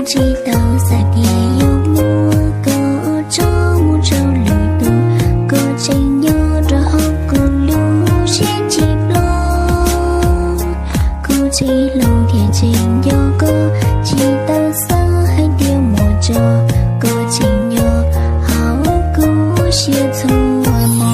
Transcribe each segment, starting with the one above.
Tsis tau xav tias yuav muab koj tso mus rau lwm tus, koj tseem nyob rau hauv kuv lub siab tsis ploj. Kuv tseem hlub thiab tseem nco koj, tsis tau xav hais tias muab tso, koj tseem nyob hauv kuv siab txhua hmo.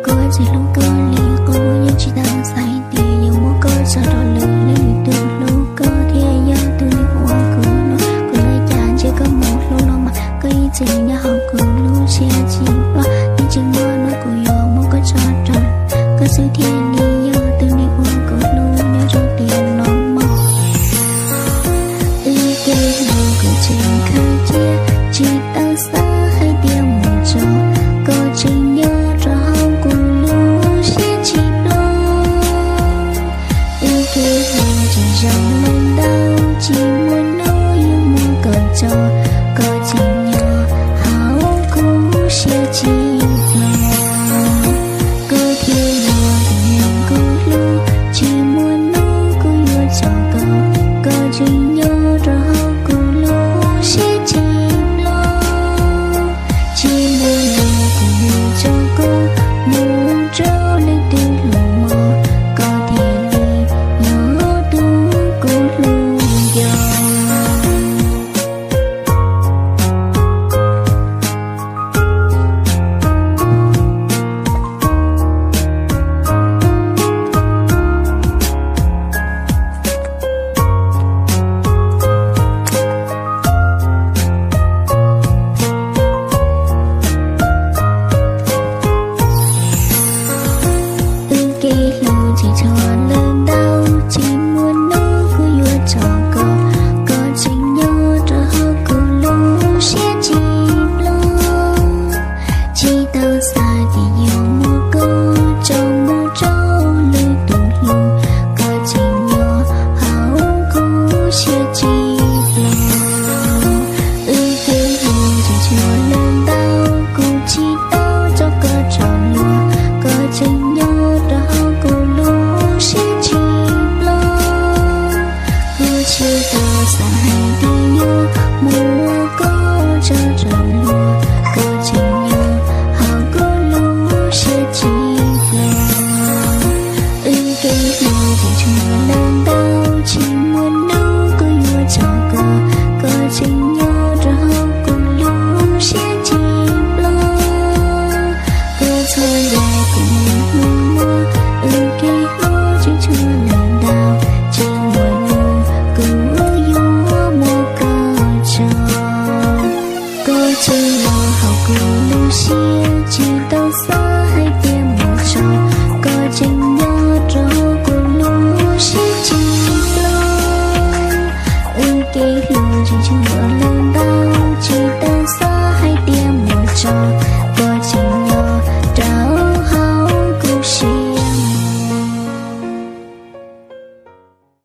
Kuv tseem hlub koj li qub, yeej tsis tau xav hais tias yuav muab koj tso rau lwm leej, lwm tus hlub koj thiab yog tus neeg uas kuv hlub. Kuv ua cas ntsia koj mus hlub los mas koj ib txwm nyob hauv kuv lub siab tsis ploj. Yeej tsis muaj hnub kuv yuav muab koj tso rau, koj xwb thiaj li yog tus neeg uas kuv hlub nyob rau tiam no mog. Wb kev hlub kuv tseem khaws cia, tsis tau xav hais tias muab tso, koj tseem nyob rau hauv kuv lub siab tsis ploj. Wb kev hlub tsis zoo li ntawd, tsis muaj hnub yuav muab koj tso, koj tseem nyob hauv kuv siab tsis ploj. Koj thiaj yog tus neeg kuv hlub, tsis muaj hnub kuv yuav tso koj, koj tseem nyob rau hauv kuv lub siab tsis ploj. Tsis muaj hnub kuv yuav tso koj mus rau leej twg hlub mog, koj thiaj li yog tus kuv hlub nco. Wb kev hlub tsis tshua li ntawd, tsis muaj hnub kuv yuav tso koj, koj tseem nyob rau hauv kuv lub siab tsis ploj. Tsis tau xav tias yuav muab koj tso mus rau lwm tus hlub, koj tseem nyob hauv kuv siab tsis ploj. Wb kev hlub tsis tshua li ntawd, kuv tsis tau tso koj rau luag, koj tseem nyob rau hauv kuv lub siab tsis ploj. Kuv tsis tau xav hais tias yuav muab koj tso rau luag, koj tseem nyob hauv kuv lub siab tsis ploj. Wb kev hlub tsis tshua li ntawd, tsis muaj hnub kuv yuav tso koj, koj tseem nyob rau hauv kuv lub siab tsis ploj. Koj txhua yam kuv hlub muab, wb kev hlub tsis tshua li ntawd, tsis muaj hnub kuv yuav muab koj tso. Koj tseem nyob hauv kuv lub siab, tsis tau xav hais tias muab tso, koj tseem